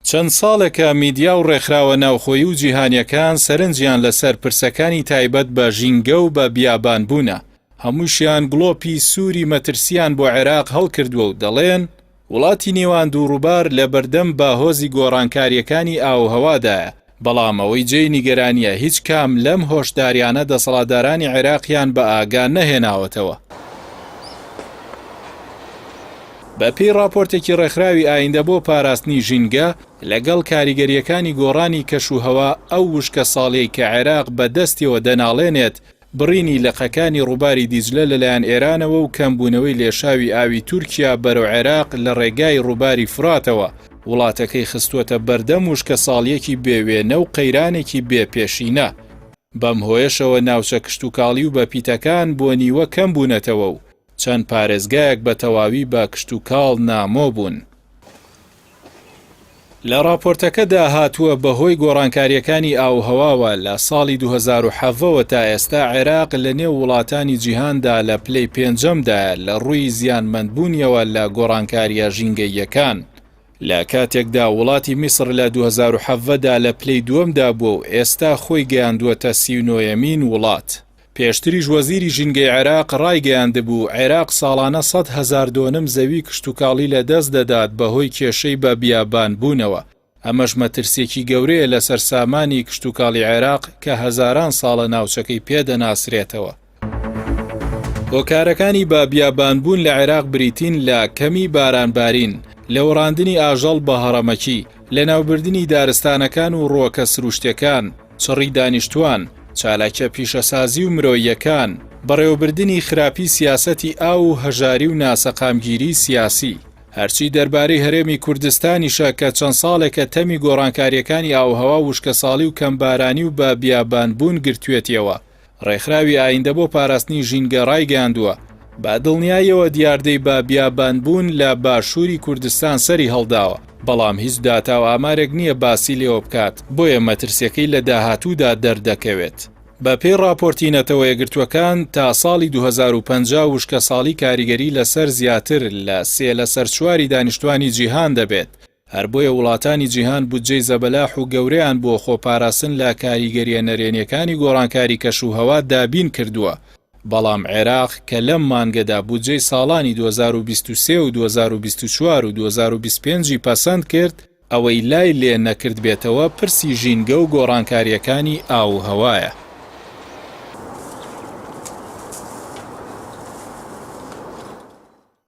چەند ساڵێکە میدیا و ڕێکخراوە ناوخۆیی و جیهانییەکان سەرنجیان لەسەر پرسەکانی تایبەت بە ژینگە و بە بیابانبوونە، هەمووشیان گڵۆپی سووری مەترسییان بۆ عێراق هەڵکردووە و دەڵێن، وڵاتی نێوان دوو ڕووبار لەبەردەم باهۆزی گۆڕانکارییەکانی ئاووهەوادایە، بەڵام ئەوەی جێی نیگەرانییە هیچ کام لەم هۆشداریانە دەسەڵاتدارانی عێراقیان بە ئاگا نەهێناوەتەوە. بە پێی ڕاپۆرتێکی ڕێکخراوی ئایندە بۆ پاراستنی ژینگە، لەگەڵ کاریگەرییەکانی گۆڕانی کەشوهەوا، ئەو وشکەساڵیەی کە عێراق بە دەستیەوە دەناڵێنێت، بڕینی لقەکانی ڕووباری دیجلە لەلایەن ئێرانەوە و کەمبوونەوەی لێشاوی ئاوی تورکیا بەرەو عێراق لە ڕێگای ڕووباری فوراتەوە، وڵاتەکەی خستووەتە بەردەم وشکەساڵییەکی بێ وێنە و قەیرانێکی بێ پێشینە. بەم هۆیەشەوە ناوچە کشتوکاڵی و بەپیتەکان بۆ نیوە کەم بوونەتەوە و چەند پارێزگایەک بە تەواوی بە کشتوکاڵ نامۆ بوون. لە ڕاپۆرتەکەدا هاتووە، بەهۆی گۆڕانکارییەکانی ئاووهەواوە لە ساڵی 2017 وە تا ئێستا عێراق لە نێو وڵاتانی جیهاندا لە پلەی پێنجەمدایە لە ڕووی زیانمەندبوونیەوە لە گۆڕانکارییە ژینگەییەکان، لە کاتێکدا وڵاتی میسڕ لە 2017 دا لە پلەی دووەمدا بووە و ئێستا خۆی گەیاندووەتە 39ەمین وڵات. پێشتریش وەزیری ژینگەی عێراق ڕایگەیاندبوو، عێراق ساڵانە 100,000 دۆنم زەوی کشتوکاڵی لەدەست دەدات بەهۆی کێشەی بە بیابانبوونەوە، ئەمەش مەترسییەکی گەورەیە لەسەر سامانی کشتوکاڵی عێراق کە هەزاران ساڵە ناوچەکەی پێ دەناسرێتەوە. هۆکارەکانی بە بیابانبوون لە عێراق بریتین لە کەمی بارانبارین، لەوەڕاندنی ئاژەڵ بە هەڕەمەکی، لەناوبردنی دارستانەکان و ڕووەکە سروشتیەکان، چڕی دانیشتوان، چالاکیە پیشەسازی و مرۆییەکان، بەڕێوەبردنی خراپی سیاسەتی ئاو و هەژاری و ناسەقامگیری سیاسی. هەرچی دەربارەی هەرێمی کوردستانیشە کە چەند ساڵێکە تەمی گۆڕانکارییەکانی ئاووهەوا و وشکەساڵی و کەمبارانی و بە بیابانبوون گرتوێتیەوە، ڕێکخراوی ئایندە بۆ پاراستنی ژینگە ڕایگەیاندووە، بە دڵنیاییەوە دیاردەی بە بیابانبوون لە باشووری کوردستان سەری هەڵداوە، بەڵام هیچ داتا و ئامارێک نییە باسی لێوە بکات، بۆیە مەترسیەکەی لە داهاتوودا دەردەکەوێت. بە پێی ڕاپۆرتی نەتەوەیەکگرتووەکان، تا ساڵی 2050 وشکەساڵی کاریگەری لەسەر زیاتر لە سێ لەسەر چواری دانیشتوانی جیهان دەبێت، هەر بۆیە وڵاتانی جیهان بودجەی زەبەلاح و گەورەیان بۆ خۆپاراستن لە کاریگەرییە نەرێنییەکانی گۆڕانکاری کەشوهەوا دابین کردووە، بەڵام عێراق کە لەم مانگەدا بودجەی ساڵانی 2023 و 2024 و 2025 ی پەسەند کرد، ئەوەی لای لێ نەکردبێتەوە پرسی ژینگە و گۆڕانکارییەکانی ئاووهەوایە.